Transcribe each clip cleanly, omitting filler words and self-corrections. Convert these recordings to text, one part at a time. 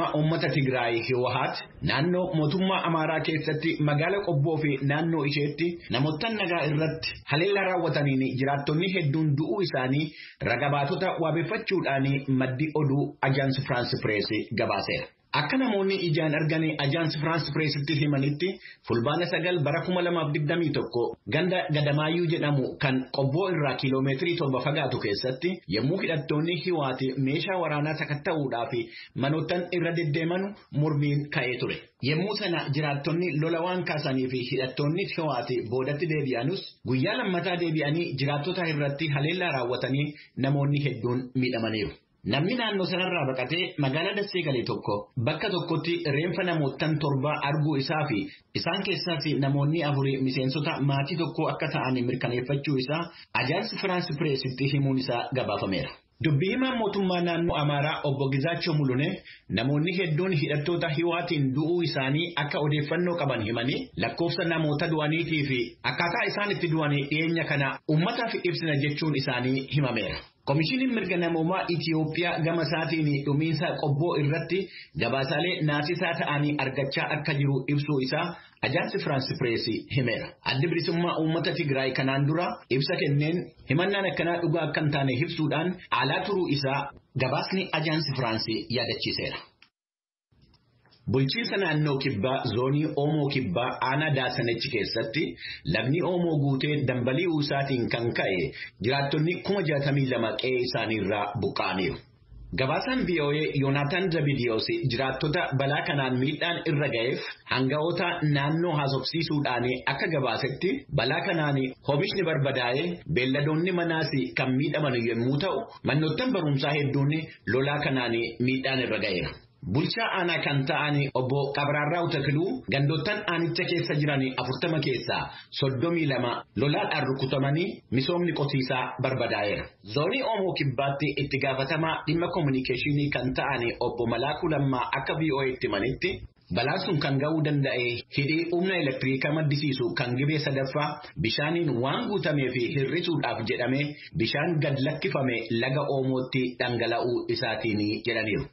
Bilisummaa Uummata Tigraay Hiwaat naannoo mootummaa Amaaraa keessatti magaala Qobboo fi naannoo isheetti namoota nagaa irratti haleellaa raawwataniin jiraattonni hedduun du'uu isaanii raga baatota wabeeffachuudhaan maddi oduu Ajaans Firaans Pirees gabaaseera. Akka namoonni ijaan argan Ajaans Firaans Pireesitti himanitti Fulbaana 9 bara 2021 ganda Gadamaayyuu jedhamu kan Qobboo irraa kiiloomeetirii 7 fagaatu keessatti yommuu hidhattoonni Hiwaati meeshaa waraanaa sakatta'uudhaaf manoottan irra deddeeman mormiin ka'ee ture. Yommuu sana jiraattonni lola waan kaasanii fi hidhattoonni Hiwaati boodatti deebi'anus guyyaa lammataa deebi'anii jiraattota irratti haleellaa raawwatanii namoonni hedduun miidhamaniiru. Namni naannoo sanarraa baqatee magaalaa Dassee gale tokko bakka tokkotti reenfa namoottan 7 arguu isaa fi isaan keessaas namoonni 4 miseensota maatii tokkoo akka ta'an mirkaneeffachuu isaa Ajaans Firaans Pireesitti himuun isaa gabaafameera. Dubbii himaan mootummaa naannoo Amaaraa obbo Gizaachoo Mulunee namoonni hedduun hidhattoota Hiwaatiin du'uu isaanii akka odeeffannoo qaban himanii lakkoofsa namoota du'aniitii fi akkaataa isaan itti du'anii dhiyeenya kana uummataaf ibsina jechuun isaanii himameera. Komishiniin mirga namoomaa Itiyoophiyaa gama isaatiin dhumiinsa Qobboo irratti gabaasaalee naasisaa ta'anii argachaa akka jiru ibsuu isaa Ajaansi Firaans Pirees himeera. Addi Bilisummaa Uummata Tigraay kanaan dura ibsa kenneen himannaan akkanaa dhugaa akka hin taane ibsuudhaan alaa turuu isaa gabaasni Ajaansi Firaans yaadachiiseera. Bulchiinsa naannoo Kibbaa zoonii Oomoo Kibbaa aanaa Daasanechi keessatti lagni Oomoo guutee dambali'uu isaatiin kan ka'e jiraattonni 62,000 qe'ee isaaniirraa buqqa'aniiru. Gabaasaan VOA Yoonaataan Zabidiyoos jiraattota balaa kanaan miidhaan irra ga'eef hanga'oota naannoo haasofsiisuudhaan akka gabaasetti balaa kanaan oomishni barbadaa'ee beelladoonni manaas kan miidhaman yommuu ta'u manoottan barumsaa hedduun lolaa kanaan miidhaan irra ga'eera. Bulchaa aanaa kan ta'an obbo Qabraarraa Takiluu gandoottan aanicha keessa jiran 40 keessaa 32 lolaadhaan rukutamanii misoomni qotiisaa barbadaa'eera. Zoonii Oomoo Kibbaatti itti gaafatamaa dhimma koominikeeshinii kan ta'an obbo Malaakuu Lammaa akka VOA'tti himanitti balaan sun kan ga'uu danda'e hidhii humna elektiriikaa maddisiisu kan gibee sadaffaa bishaaniin waan guutamee fi hir'isuudhaaf jedhamee bishaan gad lakkifame laga Oomootti dhangala'uu isaatiin jedhaniiru.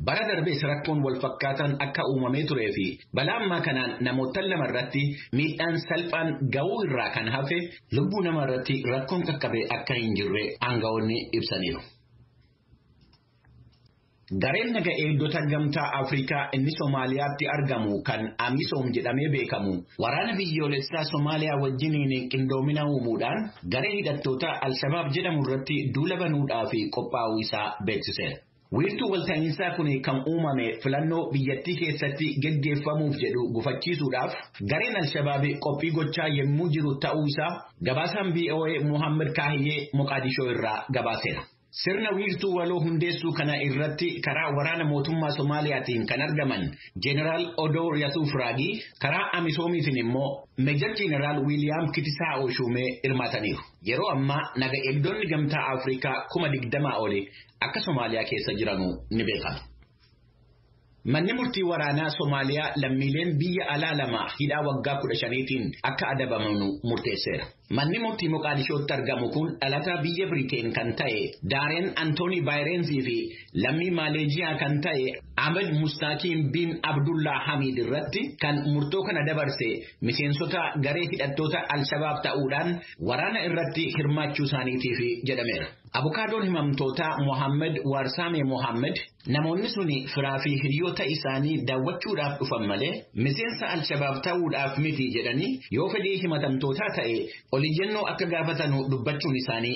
Bara darbees rakkoon wal fakkaataan akka uumamee turee fi balaa ammaa kanaan namoota 2 irratti miidhaan salphaan ga'uu irraa kan hafe lubbuu nama irratti rakkoon qaqqabe akka hin jirre aangawoonni ibsaniiru. Gareen naga eegdota gamtaa Afrikaa inni Somaaliyaatti argamu kan Amisoom jedhamee beekamu waraana biyyoolessaa Somaaliyaa wajjiniin qindoomina uumuudhaan garee hidhattoota Alshabaab jedhamu irratti duula banuudhaaf qophaa'uu isaa beeksiseera. Wiirtuu walta'iinsaa kun kan uumame filannoo biyyattii keessatti geggeeffamuuf jedhu gufachiisuudhaaf gareen Alshabaab qophii gochaa yommuu jiru ta'uu isaa gabaasaan VOA Muhammad Kaahiyyee Moqaadishoo irraa gabaaseera. Sirna wiirtuu waloo hundeessuu kana irratti karaa waraana mootummaa Somaaliyaatiin kan argaman Jeneraal Odoo Yasuuf Raagii karaa Amisoomiitiin immoo Meejar Jeneraal Wiiliyaam Kitisaa Oshuumee hirmaataniiru. Yeroo ammaa naga eegdonni gamtaa Afrikaa 20,000 oli akka Somaaliyaa keessa jiranuu ni beekama. Manni murtii waraanaa Somaaliyaa lammiileen biyya alaa 2 hidhaa waggaa 15tiin akka adabaman murteesseera. Manni murtii Moqaadishootti argamu kun dhalataa biyya Biriteen kan ta'e Daareen Antoonii Baayirensii fi lammii Maaleejiyaa kan ta'e Ahmed Mustaakiin bin Abdullaa Hamid irratti kan murtoo kana dabarse miseensota garee hidhattoota Alshabaab ta'uudhaan waraana irratti hirmaachuu isaaniitiif jedhameera. Abukaadoon himamtootaa Mohaammed Waarsaame Mohaammed namoonni suni firaa fi hiriyoota isaanii daawwachuudhaaf dhufan malee miseensa Alshabaab ta'uudhaaf miti jedhanii yoo fedhii himatamtootaa ta'e oliyyannoo akka gaafatanu dubbachuun isaanii.